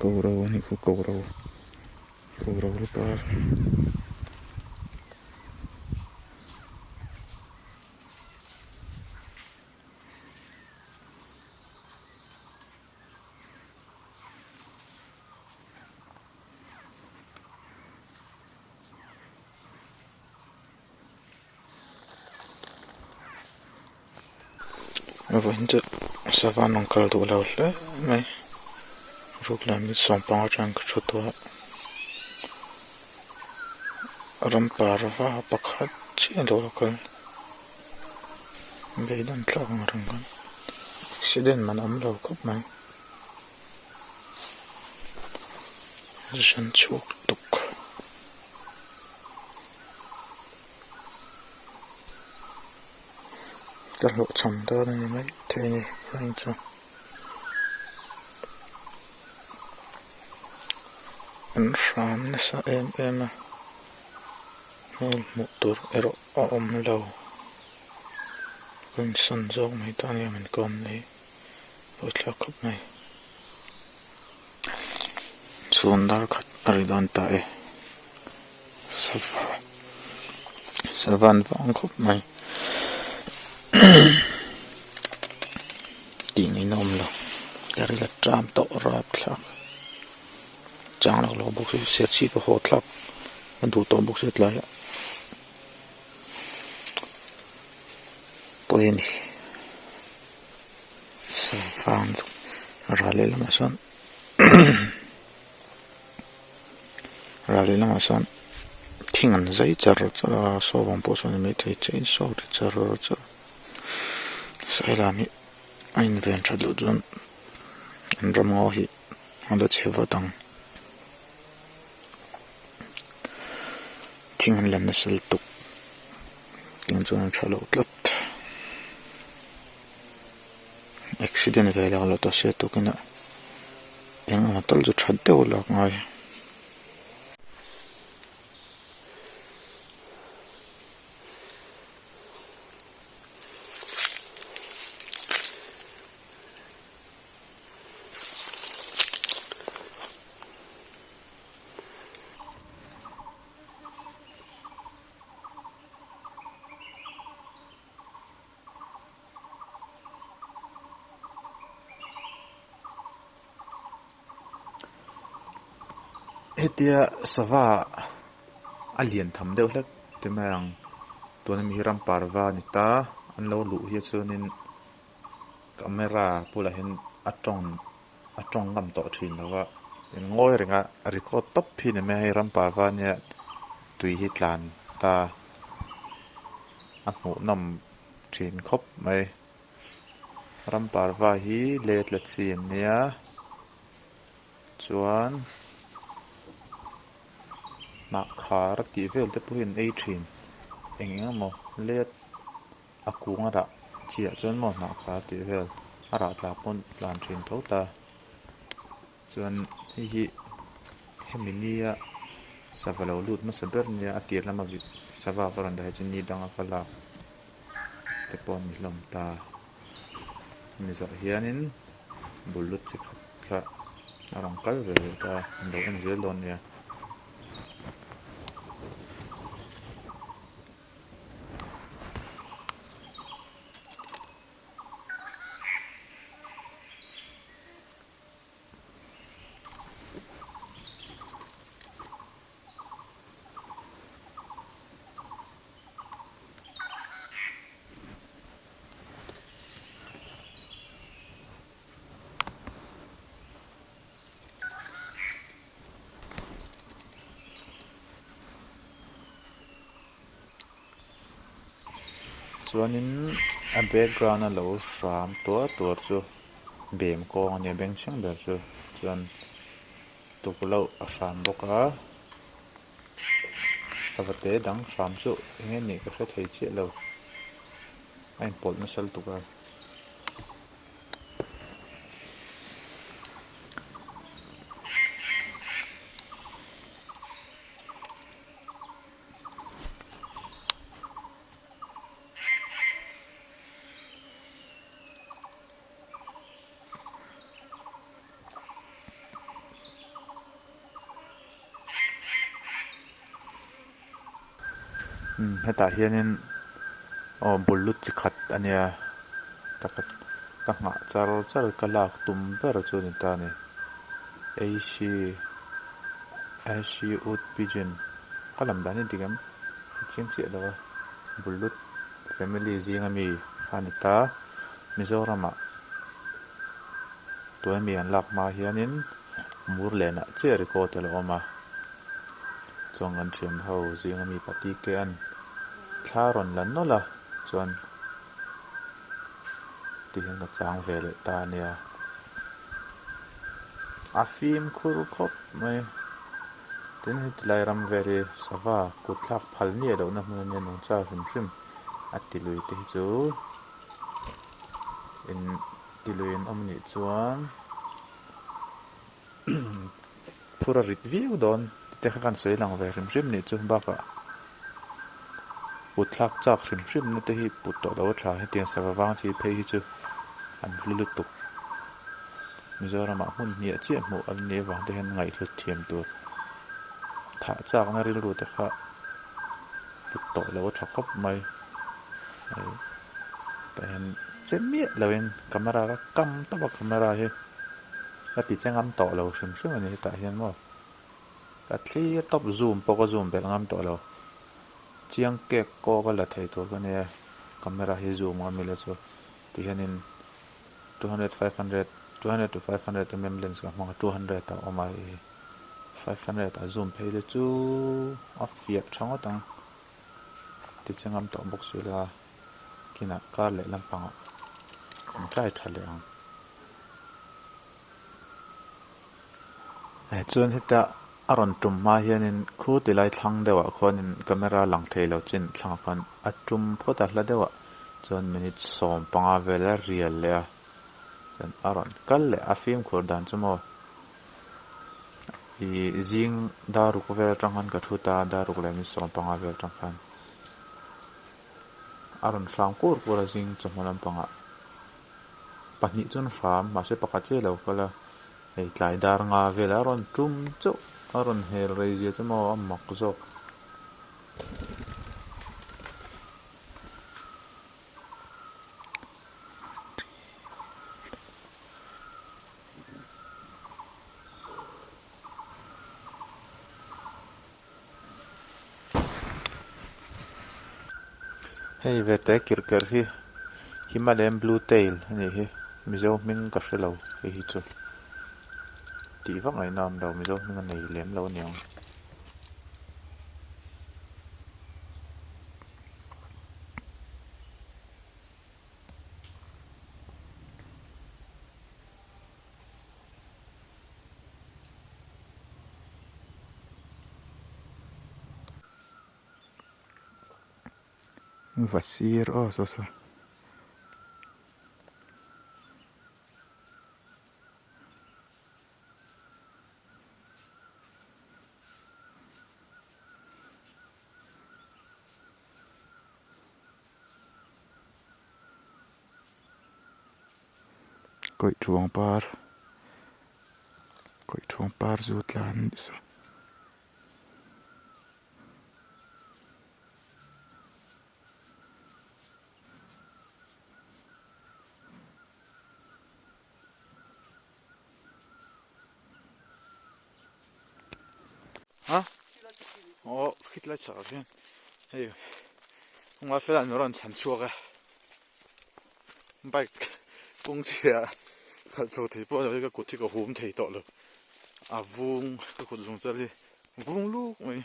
Ko ro a nih khu ko ro ko ro la par. Vawiin chu sava an rawn kal duh lo hle mai ruk leh mit sawmpang atang ka thu tawh a ram parva pakhat chiah a lo kal beidawn thlak ang reng khan accident man a awm lo khawp mai zan chhuak tuk. Ka hlawhchham dawn a ni mai thei a ni heng chu an hram nasa em em a hmel hmuh tur erawh a awm lo ka insawn zawk mai ta ania min kawm nei buaithlak khawp mai chhun dar khat a ri dawn ta e sava sava an vang khawp mai tih ngei na awm lo ka ri la ṭam tawh rapthlak chang lo lo bawk si serchhip a haw thlak a duh tawh bawk si tlaiah pawi a ni. Sava ral lehlamah sawn ral lehlamah sawn thing an zai char char a saw vang pawh sawn a ni maithei che in saw ri char char sailam hi a inven that loh chuan an ram ngaw hi a la chhe vat ang thing an la nasa lutuk tiang chuan an tha lo tlat. Accident ve lak loh ta se tukinah eng emaw tal chu that deuh a lak ngai. Hetia sava a lian tham deuh hlek ti mai ang tuna mi hi ram parva a ni ta an lo luh hi chuanin camera bulah hian a tawng a tawng ngam tawh thin lo va ngawi reng a record tawp hi ni mai a hei ram parva nia tui hi tlan ta a hmuh nawm thin khawp mai ram parva hi let la chi an nia chuan hnah khar tih vel te pawh hi an ei thin eng eng emaw let a kung a rah chiah chuan maw hnah khar tih vel a rah tla pawn tlan thin tho ta chuan hei hi hemi nia sava lo lut hmasa ber nia a tir lama sava ka rawn dah hi chu ni danga ka lak te pawh a ni hlawm ta hemi zawh hianin bul lut chi khat kha a rawn kal ve leh ta an lo en zel dawn nia. Chuanin a background a lo hram tuar tuar chu bem kawng a nia bengchheng ber chu chuan tukloh a hram bawk a sava te dang hram chu eng nge nih ka hre thei chiah lo a inpawlh nasa lutuk a. Umm hetah hianin aw bullut chi khat a nia taka ka nghah char char ka lak tum ber chu a ni ta a ni Ashy Ashy wood pigeon ka lam dan hi dik em ka chiang chiah lo a bullut family zinga mi kha a ni ta Mizoramah tuna mi an lak hma hianin mur lenah chiah record a lo awm a. Chuan kan thian ho zinga mi pati ke an thla rawn la nawlh a chuan ti hian ka chang ve leh ta a nia. A fimkhur khawp mai. Tin heti lai ram vel hi sava kut thlak phal miah lohna hmun a nia nungcha hrim hrim a ti lui te hi chu in ti lui an awm anih chuan. Phur a rit viau dawn tite kha kan sawi lang ve hrim hrim nih chu bakah put thlak chak hrim hrim na te hi put tawh lo a tha hetiang sava vang chi phei hi chu an hlu lutuk Mizoramah hmun hniah chiah hmuh an nih avang te hian ngaihhlut thiam tur thah chakna rilru te kha put tawh lo a tha khawp mai hei tah hian che miah loin camera ka kam tawp a camera hi. Ka ti che ngam tawh lo hrim hrim a ni hetah hian maw. Ka thlir tawp zoom pawh ka zoom belh ngam tawh lo. Chiang kek kawk a la thei tur ka nia camera hi zoom ngam ila chu tihianin 200 500 200 to 500 mm lens ka hmang a 200 a awm a hei 500 a zoom phei ila chu a fiah tha ngawt ang. Ti che ngam tawh bawk si la kinah kar leh lampangah an try tha leh ang. Chuan heta a rawn tum hma hianin khu ti lai thlang deuhah khuanin camera lang thei lo chin thlangah khuan a tum phawt a hla deuhah chuan minute 15 vel a rial leh a chuan a rawn kal leh a fimkhur dan chu maw ih zing dar ruk vel atang khan ka thu ta a dar ruk leh minute 15 vel atang khan a rawn hram kur kur a zing chawhma lampangah. Pahnih chuan hram, mahse pakhat chiah lo kal a, hei tlai dar nga velah a rawn tum chauh, a rawn hel rei zia chu maw a mak zawk. Hei ve te kirh kerh hi Himalayan blue tail a nih hi Mizo hming ka hre lo hei hi chu tih vak ngaihna a awm lo Mizo hming a nei lem lo a niang. Va sir aw saw saw. Kawih thuang par kawih thuang par zu tlan a nih saw. Ha aw khitlai chhakah khian hei kawngah fel an rawn chhan chhuak a bike kawng chhia khalh chho thei pawh ka kut hi ka hum thei tawh lo a vung ka kut zung chal hi vung luk mai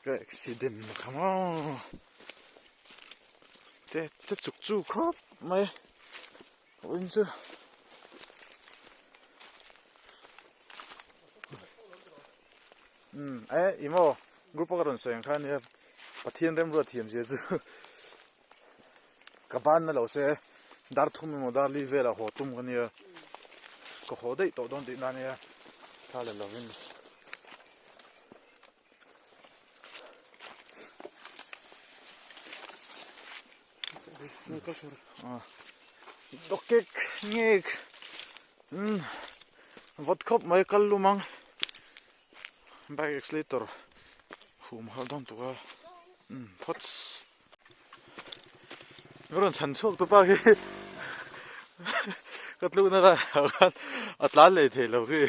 ka accident kha maw che che chuk chu khawp mai vawiin chu. Umm eh ih maw group a ka rawn sawi ang kha ania Pathian remruat thiam zia chu ka ban na lo se dar thum emaw dar li velah haw tum ka nia ka haw daih tawh dawn tihna ania thla la lovin. Dawkek ngek umm vawt khawp mai kal lum ang bike accelerator hum har dawn tuk a. Umm phawts. Ka rawn chhan chhuak tu pa khi ka tlukna laiah khan a tlan leh thei lo khi.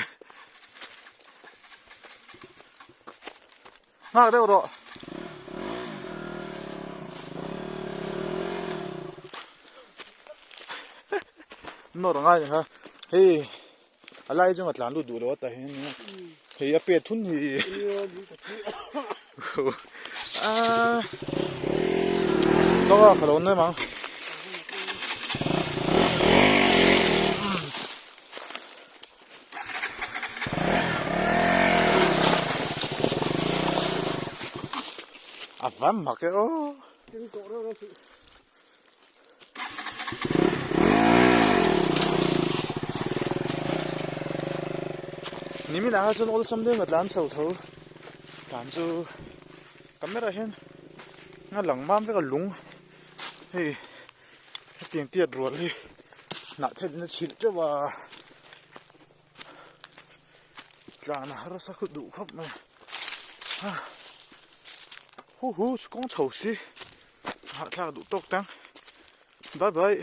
Nghak deuh rawh. Nawr ngai ni kha. Hei a lai chunga tlan lut duh lo a ta hian hei a pet thun hi. Ah. Kawa ka lo nem ang. A van mak e aw. Nimin ah kha chuan awlsam deuhin ka tlan chho tho. Tlan chu camera hian a lang mam vek a lung hei hetiang tiat rual hi hnah thenin a chhilh teuh a. Tlan a harsa kha duh khawp mai a hu hu kawng chho si hahthlak duh tawk tang bye bye.